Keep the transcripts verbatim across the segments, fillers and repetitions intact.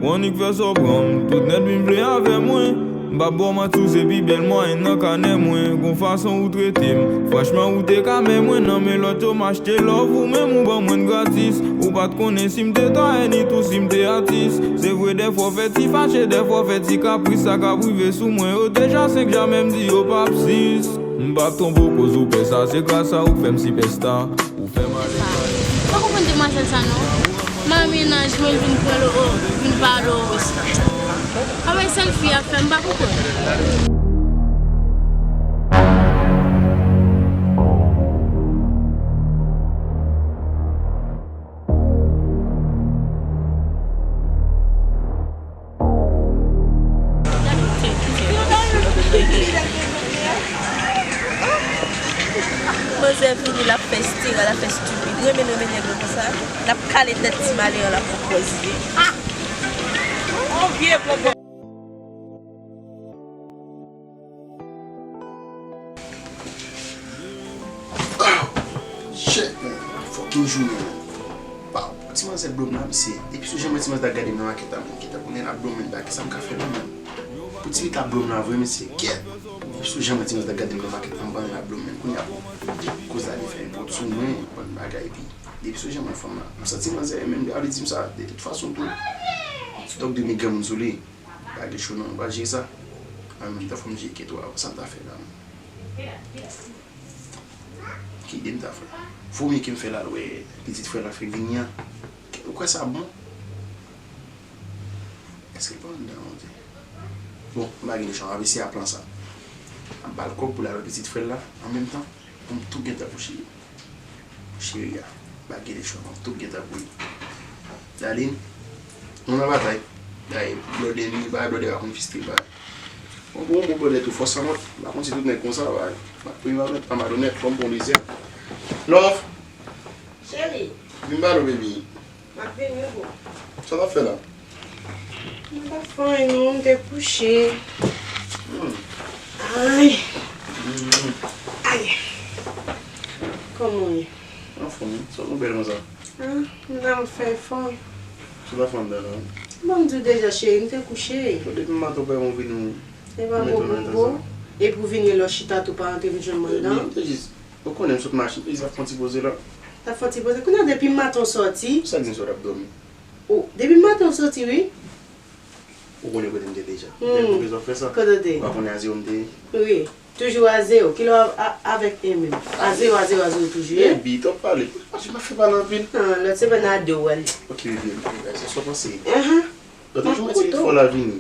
Ou annik fè sa w pran m, tout nèt vin vle avè mwen. M p ap ba w manti, ou se pi bèl mwayenn nan kanè mwen. Gon fason ou trete m, franchman ou te ka mè mwen. Nan men lòt yo m achte love, ou menm ou ban mwen l gratis. Ou pa t konnen si m te ta ènit ou si m te atis. Se vre dèfwa w fè ti fache, dèfwa w fè ti kapris. Sa k ap rive sou mwen yo deja senk, jamè m di yo p ap sis. M p ap twonpe w koz ou pè sa, se gras a ou k fè m sipèsta. Ou fè m ale. Pa konprann demwazèl sa non. Mari mennaj mwen vin pran l, o, vin pale w konsa. Travay sèl fi a fè, m pa konprann. Manzè vini, l ap fè estera, l ap fè stupid. Renmen, renmen nèg yo konsa. L ap kale tèt ti malere, l ap pran pòz li. On vye bobo. Shit, man. Fucking jounen, man. Waw, ti manzè blo m la, mesye. Depi sou jan mwen ti manzè ta gade m nan makèt la, man, ki ta konnen l ap blo m, men bagay sa m ka fè la, man. Pou ti fi ta blo m la vre, mesye, kèt. Depi sou jan mwen ti manzè ta gade m nan makèt la, m panse l ap blo m, men kounye a, bon, koz la vin fè yon pòt sou mwen, bann bagay, epi depi sou jan mwen fanm la, m santi manzè menm li di m sa, de tout fason tou, ti dòk de mi granmoun sou li. Pa gen cho non, nou pa jere sa. An menm tan fò m jere kèt ou a, sa m ta fè la menm. Ki ide m ta fè? Vomye ke m fè l al wè pitit frè l la fèk vini an. Ou kwè sa bon? Èske l pa anndan an, Bondye? Bon, m pa gen lechwa, m ap eseye a plan sa. M ap ba l kòb pou l al wè pitit frè l la, an menm tan, pou m tou gentan pou cheri. Cheri a, pa gen lechwa, m ap tou gentan pou li. Darline, nou nan batay. Ay, blòdè, li pa blòdè, pa konn fistri, pa. Bon, bon, bon, blòdè tou fò sanwont. M pa konn si tout nèg konsa, pa. M ap priye avèk pa malonèt, kòm bon lizè. Love! Cheri! Vin ba nou, baby. M ap vini, boo. Sa w ap fè la? Mwen pa fè anyen non, m te kouche. Hmm. Ay. Hmm. Ay. Kòman w ye? Anfòm, wi. Sa w bèl konsa? Ah, m nan fè efò. Sa w ap fè anndan la? Bon, m di w deja, cheri, m te kouche. Bon, depi maten w pa yon vini. E pa bon pou bo. Epi w vini lè w chita tou pa antre vin jwenn mwen anndan. Ebyen, m te jis, ou konnen m sot mache, m te jis ap fè yon ti poze la. T ap fè yon ti poze. Kounye a depi maten w sòti. Sa gen sou w t ap dòmi? O, depi maten w soti, wi. Ou konnen kote m te deja. Hmm. Lè m te bezwen fè sa. Kote w te? Ou pa konnen a zewo m te ye? Wi. Toujou a zewo. Kilè w a, a, avèk e menm? A zewo, a zewo, a zewo toujou ye? Baby, twòp pale. Paske m ap fè pale anpil. Ah, lòt semèn a de w wè l. Ok, baby, ok, sa w panse? Ahan. Lòt jou mwen ti fò la vini.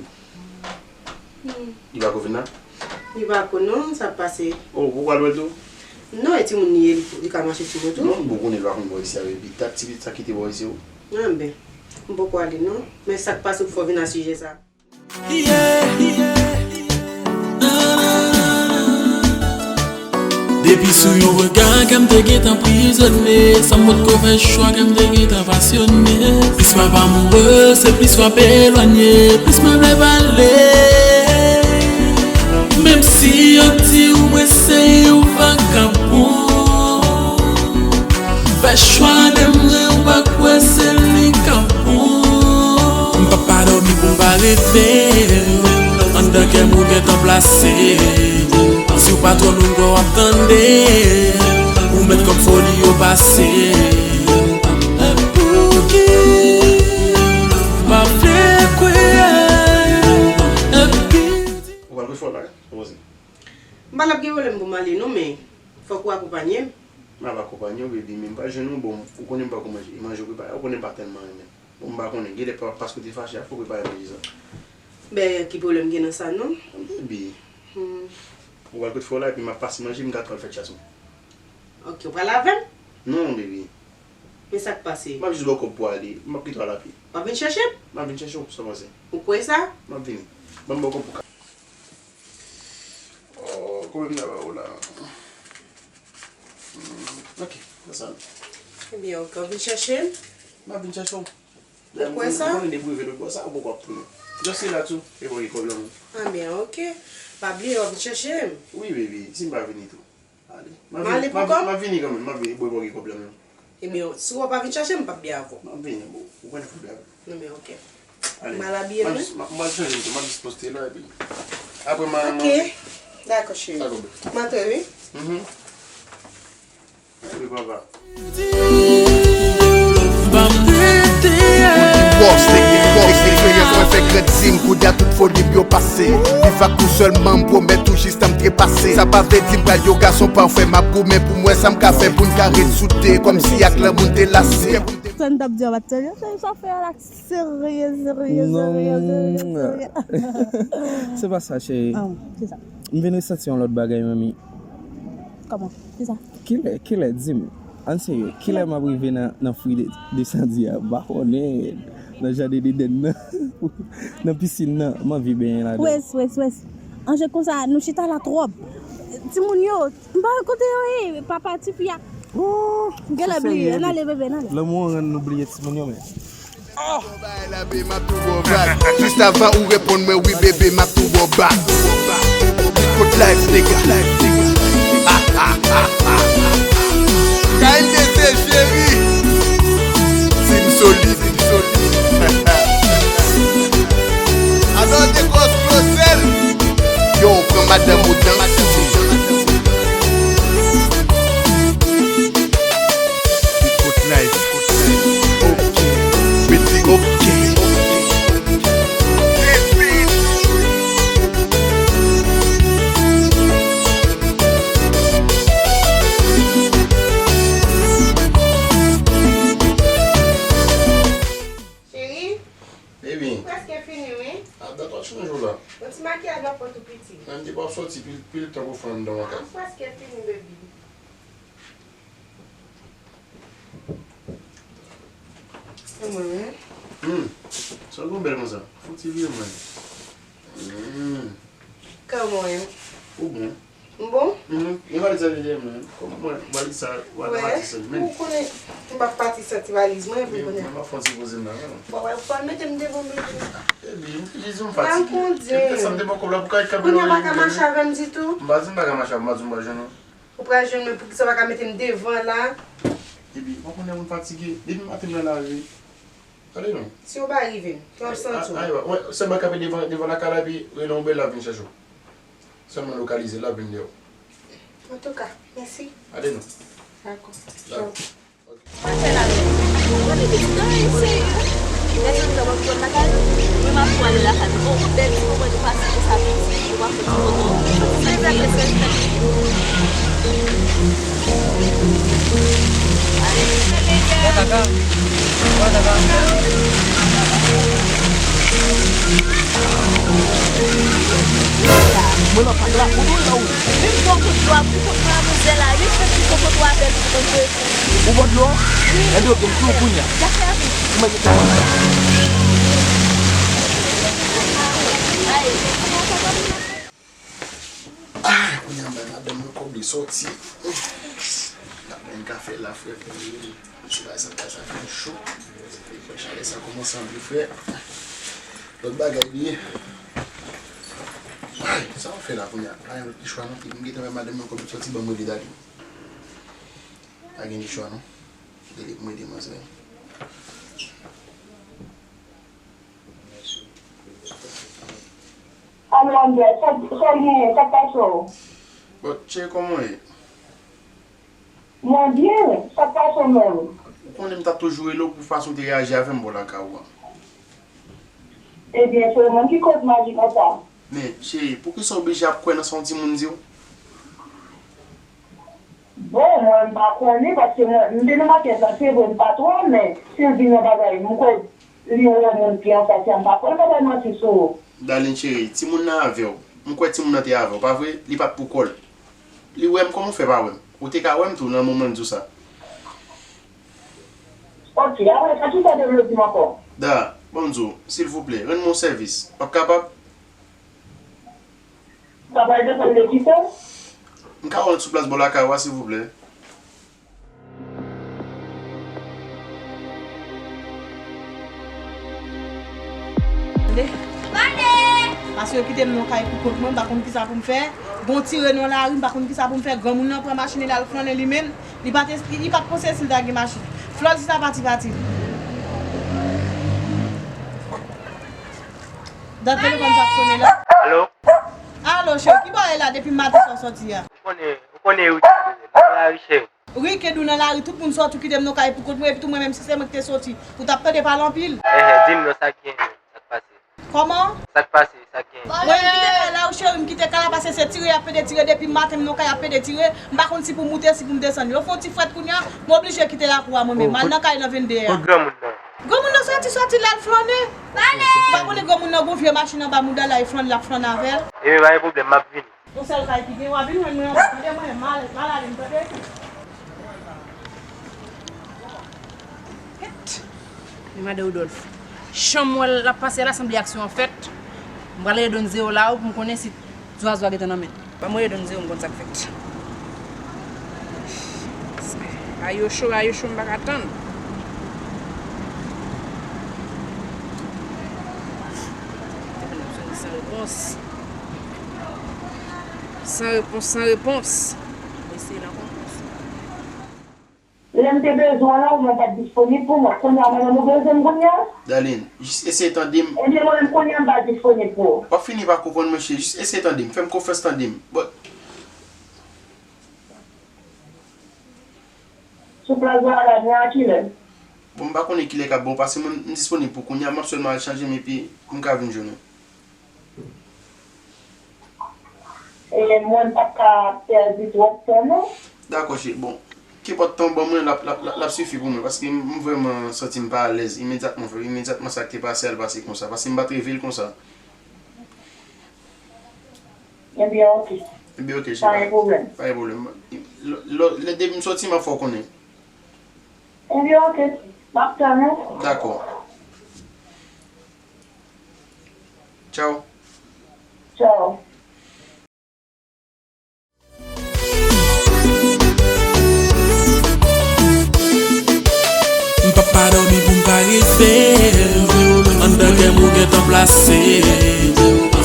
Hmm. Li pa ko vin la? Li pa ko non, sa k pase? Oh, ou pral wè l tou? Non, e timoun li ye, li, li ka mache timoun tou. Non, bon, konnen li pa konn bò isi a, epi dat ti pitit sa kite bò isi o. Anben, m poko ale non. Men sa k pase ou fè w vin a sijè sa? Yeah, yeah. Depi sou yon rega, kè m te gentan prizone. San m potko fè chwa, kè m te gentan pasyone. Plis m ap amoure, se plis w ap elwanye, plis mwen vle pale. Menm si yo di w mwen se yon vagabon, fè chwa de mwen, ou pa kwè se li k ap bon. M p ap pa dòmi pou m pa reve. Anndan kè m ou gentan plase. Si w pa twò loun, w ap tande. Ou mèt kòm foli yo pase. Pouki m pa vle kwè? Epi ou pral ret fò la, wi? Ou panse? M pa t ap gen pwoblèm pou m ale non, men fòk ou akonpanye m. M ap akonpanye w, baby, men m pa jwenn ou, bon, ou konnen m pa ko manje, e manje w prepare, ou konnen m pa tèlman renmen. Bon, m pa konnen, genlè pa, paske w te fache a, fè w prepare manje sa. Ben, ki pwoblèm gen nan sa, non? Baby. Hmm. Ou pral ret fò la, epi m ap pase manje, m gade pral fè chas mwen. Ok, ou pral avè m? Non, baby. Men sa k pase? M ap jis ba w kòb pou ale, m ap kite w al apye. W ap vin chèche m? M ap vin chèche w, sa w panse? Ou kwè sa? M ap vini. Ban m ba w kòb pou ka. Oh, konbyen m ta ba ou la? Hmm, ok, fè sa. Ebyen, ok, w ap vin chèche m? M ap vin chèche w. Ou kwè sa? Ou konnen depi w rive lòt bò sa, ou poko ap tounen. Just relax ou, e pa gen pwoblèm. Ebyen, ok. Pa bliye, w ap vin chèche m? Wi, baby, si m pa vini tou. Ale. M ale pou kò m? M ap vini kanmenm, m ap vini, e pa gen pwoblèm non. Ebyen, si w pa vin chèche m, m p ap byen avè w. M ap vini, bon, ou konnen fò byen avè m. Non, men ok. Ale. M al abiye m wi. M ap chanje m tou, m ap jis poste la epi apre m al manje. Ok. Dakò, cheri. Dakò, bebe. M antre wi. Mhm. Epi papa. Boss, nèg gen fòs, eksperyans mwen fè grandi m, kounye a tout foli m yo pase. Viv ak ou sèlman m pwomèt ou jis tan m trepase. Sa pa vle di m pral yon gason pafè, m ap goumen pou m wè sa m ka fè pou n ka ret soude kòmsi ak lanmou n te lase. Sa n t ap di a pa t serye, sa, sa fè a la serye, serye, serye, serye, serye. Se pa sa, cheri. Ah, kisa? M vin resanti yon lòt bagay, manmi. Kòman? Kisa? Kilè, kilè, di m. Ann serye, kilè m ap rive nan, nan fwi de, de sandi a? M pa konnen. Nan jaden Edenn nan. Nan pisin nan, m anvi benyen ladan. Wès, wès, wès. An jè konsa, nou chita la twòp. Timoun yo, m pa wè kote yo ye, papa tifi a. Oh, m genlè bliye, n ale bebe, n ale. Lanmou an rann nou bliye timoun yo, men. Oh! Bay la, be, m ap tou ba w vag. Jis avan ou reponn mwen wi, bebe, m ap tou ba w bak. Kot life, nigga. K L D C cheri. Team solid, team solid. Alò, de gòs klosèl. Yo, pran madanm ou nan. Kot life. Ok. Mete ok. Cheri, baby, ou prèske fini wi. A, dat w ap chanje w la. Yon ti makiyaj nan pòt ou piti. Menm depi w ap sòti, pil, pil tan pou w fè anndan yon kay. A, m prèske fini, baby. Se mwen, wi. Hmm. Sa w gen bèl konsa? Fouti vire mwen. Hmm. Kòman w ye? Ou bon? M bon? Mhm. Gen valiz sa dèyè mwen. Kòman mwen, valiz sa, w a nan valiz sa, men. Ou konnen, m pa pati santi valiz mwen, epi konnen. Mwen, mwen, m ap fè yon ti poze m la, non. Bon, wè, fò l mete m devan m, epi. Epi, m te di w m fatige. M pa kondye. Epi, sa m te pran kòb la pou kay kanpe nan. Kounye a w pa ka mache avè m ditou? M pa di m pa ka mache avè w, m pa di w m pa jwenn ou. Ou pral jwenn mwen, poukisa w pa ka mete m devan la? Epi, ou konnen moun fatige. Depi maten m nan lari. Gade non. Si w pa rive m, kè w santi w. Ay, ay, wè, sèlman kanpe devan, devan lakay la, epi rele yon bèl, l ap vin chèche w. Sèlman lokalize l, l ap vin dèyè w. Antouka, mèsi. Gade non. Dakò. Tchaw. Ok. Mwen fè la. Gade, gade, serye. Mwen m ap pwale lakay. Bon, bèl ti moman nou pase konsa, piti, nou ap fè ti foto. Ti bèl leson. Mwen nan pak la, mwen dwe la ou. Vin pran kout dlo a pou kont madmwazèl la, wi, fè ti kokoto avè l pou kont. Ou bwè dlo a? Wi. Ebyen, ok, m tou kounye a. Ou mèt rete. Ay. Ah, kounye a m bay madanm mwen kòb li sòti. N ap bay yon kafe la, frè, pou li. Se pa sa, sa fè cho. Li fè chalè sa kòmanse anpil, frè. Lòt bagay li ye. Ay, sa w fè la kounye a? Pa gen lòt chwa non. Epi m gentan bay madanm mwen kòb li sòti, ban m rele Dali. Pa gen lòt chwa non. Rele pou m rele manzè. Alo, André, sa, sa w genyen? Sa k pase w? Bon, cheri, kòman w ye? Mwen byen, sa k pase w menm? Ou konnen m t ap toujou rele w pou fason w te reyaji avè m bò lakay ou a. Ebyen, se ou menm ki koz m aji konsa. Men, cheri, poukisa w oblije ap kwè nan sa yon timoun di w? Bon, mwen, m pa konnen, paske mwen, m te nan makèt la, se vre, m pa t wè w, men si l vin nan bagay, m kwè li wè moun ki anfas la, m pa kwè l pa bay manti sou ou. Darline cheri, timoun nan avè w. M kwè timoun nan te avè w, pa vre? Li pa t pou kò l. Li wè m, kòman w fè pa wè m? Ou te ka wè m tou nan moman l di w sa. Ok, apre sa, kisa w te vle di m ankò? Da, ban m di w, silvouplè, rann mwen yon sèvis. W ap kapab? Sa pral depann de kisa? M ka wè w sou plas bò lakay ou a, silvouplè? Tande? Pase yo kite m nan kay pou kont mwen, m pa konn kisa pou m fè. Gon tire nan lari, m pa konn kisa pou m fè. Granmoun nan pran machin li al flannen li menm. Li pa t, li pa t panse si l ta gen machin. Flòl si sa pati, pati. Dat telefòn sa k sonnen la. Alo? Alo, cheri, ki bò w ye la depi maten sa w sòti a? Ou konnen, ou konnen Ricky, nan lari, cheri. Ricky, ou nan lari, tout moun sòti, ou kite m nan kay pou kont mwen, epi tou mwen menm si se mwen ki te sòti, ou t ap tande pale anpil. Enhen, di m non, sa k genyen, sa k pase? Kòman? Sa k pase, sa k genyen? Mwen, m kite kay la, wi, cheri, m kite kay la, paske se tire y ap pede tire depi maten, m nan kay ap pede tire. M pa konn si pou m moute, si pou m desann. Yo fè yon ti frèt kounye a, m oblije kite lakou a mwen menm. M al nan kay nan venn de a. Kot granmoun nan? Granmoun nan sòti, sòti, l al flannen. M pa konnen granmoun nan gon vye machin anba mouda l, l al flannen, l ap flannen avè l. Ebyen, pa gen pwoblèm, m ap vini. Yon sèl kay ki gen, w ap vin jwenn mwen anba, tande mwen, m ale, m ale, m tande. Kèt. Li mande Rodolphe. Jan m wè l ap pase a la, sanble aksyon an fèt. M pral rele Don Zero la, pou m konnen si zwazo a gentan nan men l. Ban m rele Don Zero, m konn sa k fèt. Ayo cho, ayo cho, m pa ka tann. Telefòn ap sone san repons. San repons, san repons. Mesye la konprann. Lè m te bezwen w la, ou menm pa t disponib pou mwen. Kounye a, mwen menm ou bezwen m kounye a? Darline, jis eseye tande m. Ebyen, mwen menm kounye a, m pa disponib pou ou. W ap fini pa konprann, monchè. Jis eseye tande m. Fè m konfyans, tande m. Bon. Sou plas Zahara, ni a kilè? Bon, m pa konnen kilè k ap bon, paske mwen, m disponib pou kounye a, m ap sèlman al chanje m epi m ka vin jwenn ou. E mwen pa ka pèdi twòp tan, non. Dakò, cheri. Bon, kenpòt tan w ban mwen, l ap, l ap, l ap, l ap sifi pou mwen, paske m, m vrèman santi m pa alèz imedyatman, frè. Imedyatman sa k te pase a, l pase konsa, paske m pa t reve l konsa. Ebyen, oke. Ebyen, oke, cheri. Pa gen pwoblèm. Pa gen pwoblèm. Lè, lè, lè depi m sòti, m ap fè w konnen. Ebyen, oke. M ap tann ou. Dakò. Tchaw. Tchaw. M p ap pa dòmi pou m pa reve. Anndan kè m ou gentan plase.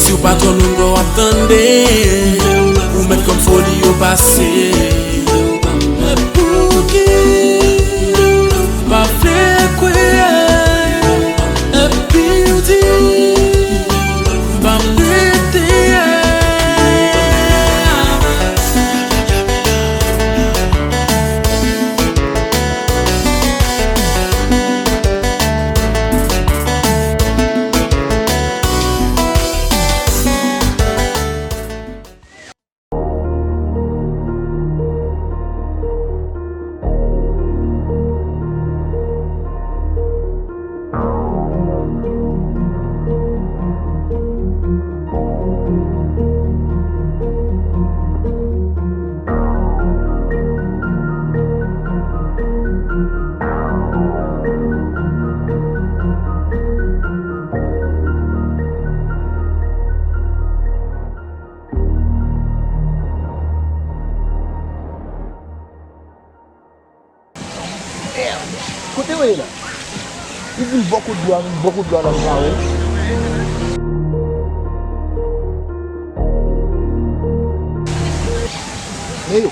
Si w pa twò lwen, w ap tande. Ou mèt kòm foli yo pase. Pouki m pa vle kwè? Epi w di m pa merite. Kote w ye la? Li vin bò kout dlo a, vin bò kout dlo a nan bra w. Men yo.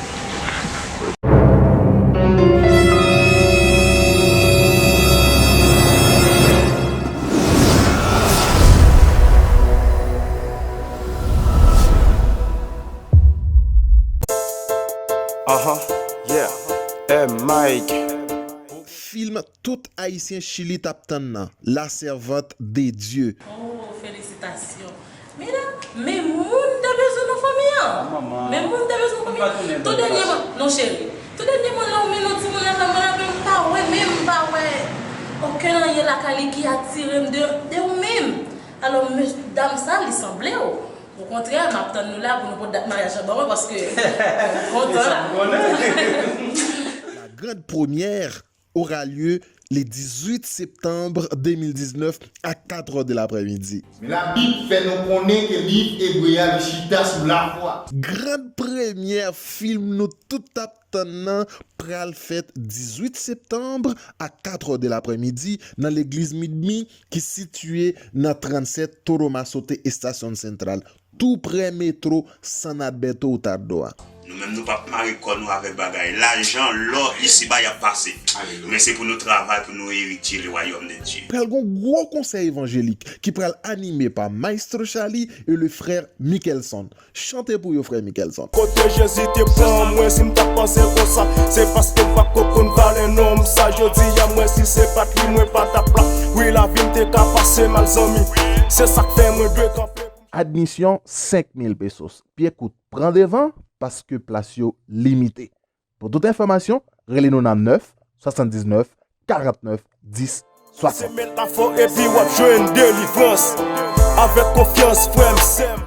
Aha, yeah. M Mike. Fim tout Ayisyen Chili t ap tann nan, La Servante de Dieu. Oh, felisitasyon. Men la, men moun te bezwen nan fanmi an. Men moun te bezwen nan fanmi an. Tou dènyèman, non cheri. Tou dènyèman, lè w mennen yon timoun lakay mwen la, men m pa wè, men m pa wè okenn anyen lakay li ki atire m de, de ou menm. Alò, mes-, dam sa, li sanble w. Okontrè, m ap tann nou la pou nou pot dat maryaj lan ban mwen, paske m kontan la. La grande première aura lieu le dix-huit septembre deux mille dix-neuf à quatre heures de l'après-midi. Men Labib fè nou konnen ke liv Ebre a, li chita sou lafwa. Grande première fim nou tout t ap tann nan pral fèt dizuit septanm a kat è de laprèmidi nan legliz Midmi ki sitiye nan trannsèt Toro Masote Estación Central, tou prè metwo San Alberto Hurtado a. Nou Nou p ap mare kò nou avèk bagay. Lajan, lò, isiba, y ap pase. Men se pou nou travay, pou nou eritye le wayòm de Dye. Pral gon gwo konsè evanjelik ki pral anime pa Maestro Charly e le frè Mickelson. Chante pou yo, frè Mickelson. Kote Jezi te pran mwen, si m t ap panse konsa, se paske m pa ko konn valè non m sa. Jodi a mwen, si se pa t li, mwen pa t ap la. Wi, lavi m te ka pase mal, zanmi. Se sa k fè mwen dwe kanpe. Admisyon, senk mil pesos. Pye kout, pran devan, paske plas yo limite. Pou tout enfòmasyon, rele nou nan nèf, swasanndiznèf, karantnèf, dis, Se swasant. met la fò epi w ap jwenn delivrans. Avèk konfyans, frè m, sè m.